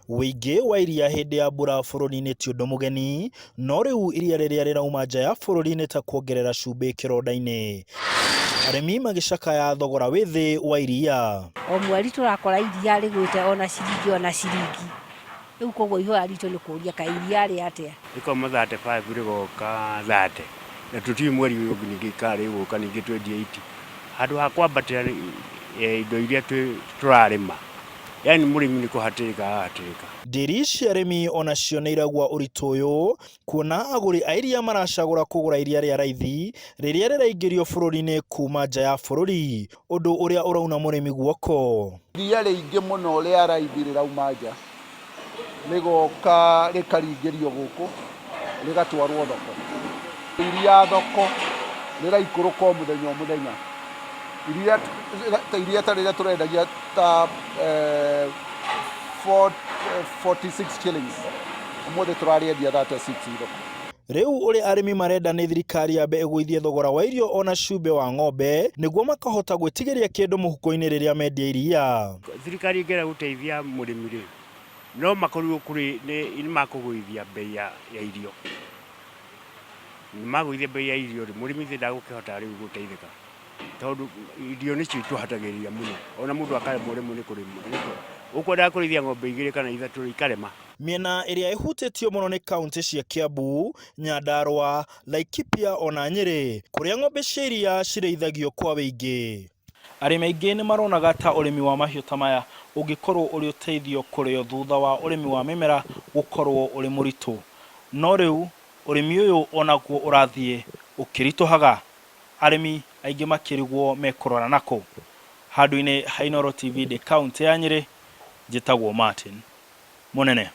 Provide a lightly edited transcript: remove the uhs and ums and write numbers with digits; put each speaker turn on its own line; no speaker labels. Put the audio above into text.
Wĩingĩ wa iria hĩndĩ ya mbura bũrũri-inĩ ti ũndũ mũgeni, no rĩu iria rĩrĩa rĩrauma nja ya bũrũri nĩ ta kuongerera cumbĩ kĩronda-inĩ. Arĩmi magĩcakaya thogora wĩ thĩ wa iria.
O mweri tũrakora iria rĩgwĩte ona ciringi ona ciringi. Rĩu koguo ihoya ritũ nĩ kũria kaĩ iria rĩ atĩa?
Rĩkauma 35 rĩgoka 30 na tũtiũĩ mweri ũyũ ũngĩ ningĩ kana rĩgũka ningĩ twendie 80. Handũ ha kwambatĩra indo iria tũrarĩma, yaani mũrĩmi nĩ kũhatĩrĩka arahatĩrĩka.
Ndĩri cia arĩmi onacio nĩ iragua ũritũ ũyũ kuona agũri a iria maracagũra kũgũra iria rĩa raithi rĩrĩa rĩraingĩrio bũrũri-inĩ kuma nja ya bũrũri, ũndũ ũrĩa ũrauna mũrĩmi guoko.
Iria rĩingĩ mũno rĩa raithi rĩrauma nja, rĩgoka rĩkaringĩrio gũkũ, rĩgatwarwo thoko. Iria thoko rĩraikũrũka o mũthenya o mũthenya. Iria ta iria ta rĩrĩa tũrendagia ta 46 shillings, ũmũthĩ tũrarĩendia 36 thoko.
Rĩu ũrĩa arĩmi marenda nĩ thirikari yambe ĩgũithie thogora wa irio ona cumbĩ wa ng'ombe nĩguo makahota gwĩtigĩria kĩndũ mũhuko-inĩ rĩrĩa mendia iria.
Thirikari ĩngĩenda gũteithia mũrĩmi rĩ, no makorirwo kũrĩ nĩ makũgũithia mbei ya irio. Magũithia mbei ya irio rĩ, mũrĩmi ithe ndagũkĩhota rĩu gũteithĩka tondũ irio nĩcio itũhatagĩrĩria mũno. Ona mũndũ akaremwo rĩmwe nĩ kũrĩma. Ũkwendaga kũrĩithia ng'ombe igĩrĩ kana ithatũ rĩ, ikarema.
Mĩena ĩrĩa ĩhutĩtio mũno nĩ kauntĩ cia Kiambu, Nyandarua, Laikipia ona Nyĩrĩ kũrĩa ng'ombe cia iria cirĩithagio kwa wĩingĩ. Arĩmi aingĩ nĩ maronaga ta ũrĩmi wa mahiũ ta maya ũngĩkorwo ũrĩ ũteithio kũrĩ o thutha wa ũrĩmi wa mĩmera gũkorwo ũrĩ mũritũ. No rĩu ũrĩmi ũyũ onaguo ũrathiĩ ũkĩritũhaga, arĩmi aingĩ makĩrigwo mekũrora nakũ. Handũ-inĩ ha Inooro TV ndĩ kauntĩ ya Nyĩrĩ, njĩtagwo Martin Mũnene.